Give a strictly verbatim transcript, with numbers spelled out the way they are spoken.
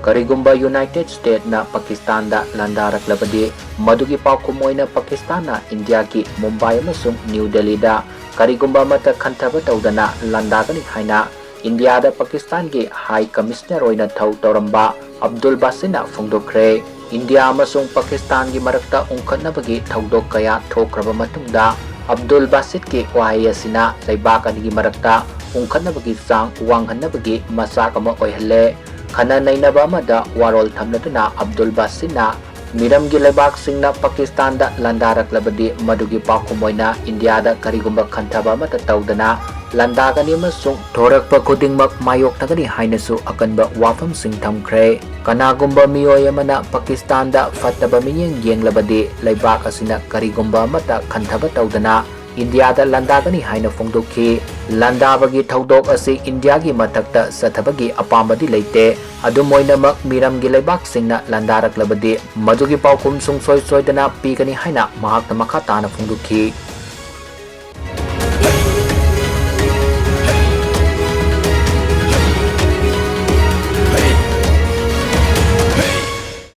ꯀꯔꯤꯒꯨꯝꯕ ꯌꯨꯅꯥꯏꯇꯦꯗ ꯁ꯭ꯇꯦꯠꯅ ꯄꯥꯀꯤꯁꯇꯥꯟꯗ ꯂꯥꯟꯗꯥꯔꯛꯂꯕꯗꯤ, ꯃꯗꯨꯒꯤ ꯄꯥꯎꯈꯨꯝ ꯑꯣꯏꯅ ꯄꯥꯀꯤꯁꯇꯥꯟꯅ ꯏꯟꯗꯤꯌꯥꯒꯤ ꯃꯨꯝꯕꯥꯏ ꯑꯃꯁꯨꯡ ꯅ꯭ꯌꯨ ꯗꯦꯜꯂꯤꯗ ꯀꯔꯤꯒꯨꯝꯕ ꯑꯃꯠꯇ ꯈꯟꯊꯕ ꯇꯧꯗꯅ ꯂꯥꯟꯗꯥꯒꯅꯤ ꯍꯥꯏꯅ ꯏꯟꯗꯤꯌꯥꯗ ꯄꯥꯀꯤꯁꯇꯥꯟꯒꯤ ꯍꯥꯏ ꯀꯃꯤꯁꯅꯔ ꯑꯣꯏꯅ ꯊꯧ ꯇꯧꯔꯝꯕ ꯑꯕꯗꯨꯜ ꯕꯥꯁꯤꯠꯅ ꯐꯣꯡꯗꯣꯛꯈ꯭ꯔꯦ꯫ ꯏꯟꯗꯤꯌꯥ ꯑꯃꯁꯨꯡ ꯄꯥꯀꯤꯁꯇꯥꯟꯒꯤ ꯃꯔꯛꯇ ꯎꯪꯈꯠꯅꯕꯒꯤ ꯊꯧꯗꯣꯛ ꯀꯌꯥ ꯊꯣꯛꯈ꯭ꯔꯕ ꯃꯇꯨꯡꯗ, ꯑꯕꯗꯨꯜ ꯕꯥꯁꯤꯠꯀꯤ ꯋꯥꯍꯩ ꯑꯁꯤꯅ ꯂꯩꯕꯥꯛ ꯑꯅꯤꯒꯤ ꯃꯔꯛꯇ ꯎꯪꯈꯠꯅꯕꯒꯤ ꯆꯥꯡ ꯋꯥꯡꯍꯟꯅꯕꯒꯤ ꯃꯆꯥꯛ ꯑꯃ ꯑꯣꯏꯍꯜꯂꯦ꯫ ꯈꯟꯅ ꯅꯩꯅꯕ ꯑꯃꯗ ꯋꯥꯔꯣꯜ ꯊꯝꯂꯗꯨꯅ ꯑꯕꯗꯨꯜ ꯕꯥꯁꯤꯠꯅ ꯃꯤꯔꯝꯒꯤ ꯂꯩꯕꯥꯛꯁꯤꯡꯅ ꯄꯥꯀꯤꯁꯇꯥꯟꯗ ꯂꯥꯟꯗꯥꯔꯛꯂꯕꯗꯤ, ꯃꯗꯨꯒꯤ ꯄꯥꯎꯈꯨꯝ ꯑꯣꯏꯅ ꯏꯟꯗꯤꯌꯥꯗ ꯀꯔꯤꯒꯨꯝꯕ ꯈꯟꯊꯕ ꯑꯃꯠꯇ ꯇꯧꯗꯅ ꯂꯥꯟꯗꯥꯒꯅꯤ ꯑꯃꯁꯨꯡ ꯊꯣꯔꯛꯄ ꯈꯨꯗꯤꯡꯃꯛ ꯃꯥꯌꯣꯛꯅꯒꯅꯤ ꯍꯥꯏꯅꯁꯨ ꯑꯀꯟꯕ ꯋꯥꯐꯝꯁꯤꯡ ꯊꯝꯈ꯭ꯔꯦ꯫ ꯀꯅꯥꯒꯨꯝꯕ ꯃꯤꯑꯣꯏ ꯑꯃꯅ ꯄꯥꯀꯤꯁꯇꯥꯟꯗ ꯐꯠꯇꯕ ꯃꯤꯠꯌꯦꯡ ꯌꯦꯡꯂꯕꯗꯤ, ꯂꯩꯕꯥꯛ ꯑꯁꯤꯅ ꯀꯔꯤꯒꯨꯝꯕ ꯑꯃꯠꯇ ꯈꯟꯊꯕ ꯇꯧꯗꯅ ꯏꯟꯗꯤꯌꯥꯗ ꯂꯥꯟꯗꯥꯒꯅꯤ ꯍꯥꯏꯅ ꯐꯣꯡꯗꯣꯛꯈꯤ꯫ ꯂꯥꯟꯗꯥꯕꯒꯤ ꯊꯧꯗꯣꯛ ꯑꯁꯤ ꯏꯟꯗꯤꯌꯥꯒꯤ ꯃꯊꯛꯇ ꯆꯠꯊꯕꯒꯤ ꯑꯄꯥꯝꯕꯗꯤ ꯂꯩꯇꯦ꯫ ꯑꯗꯨꯝ ꯑꯣꯏꯅꯃꯛ, ꯃꯤꯔꯝꯒꯤ ꯂꯩꯕꯥꯛꯁꯤꯡꯅ ꯂꯥꯟꯗꯥꯔꯛꯂꯕꯗꯤ, ꯃꯗꯨꯒꯤ ꯄꯥꯎꯈꯨꯝ ꯁꯨꯡꯁꯣꯏ ꯁꯣꯏꯗꯅ ꯄꯤꯒꯅꯤ ꯍꯥꯏꯅ ꯃꯍꯥꯛꯅ ꯃꯈꯥ ꯇꯥꯅ ꯐꯣꯡꯗꯣꯛꯈꯤ꯫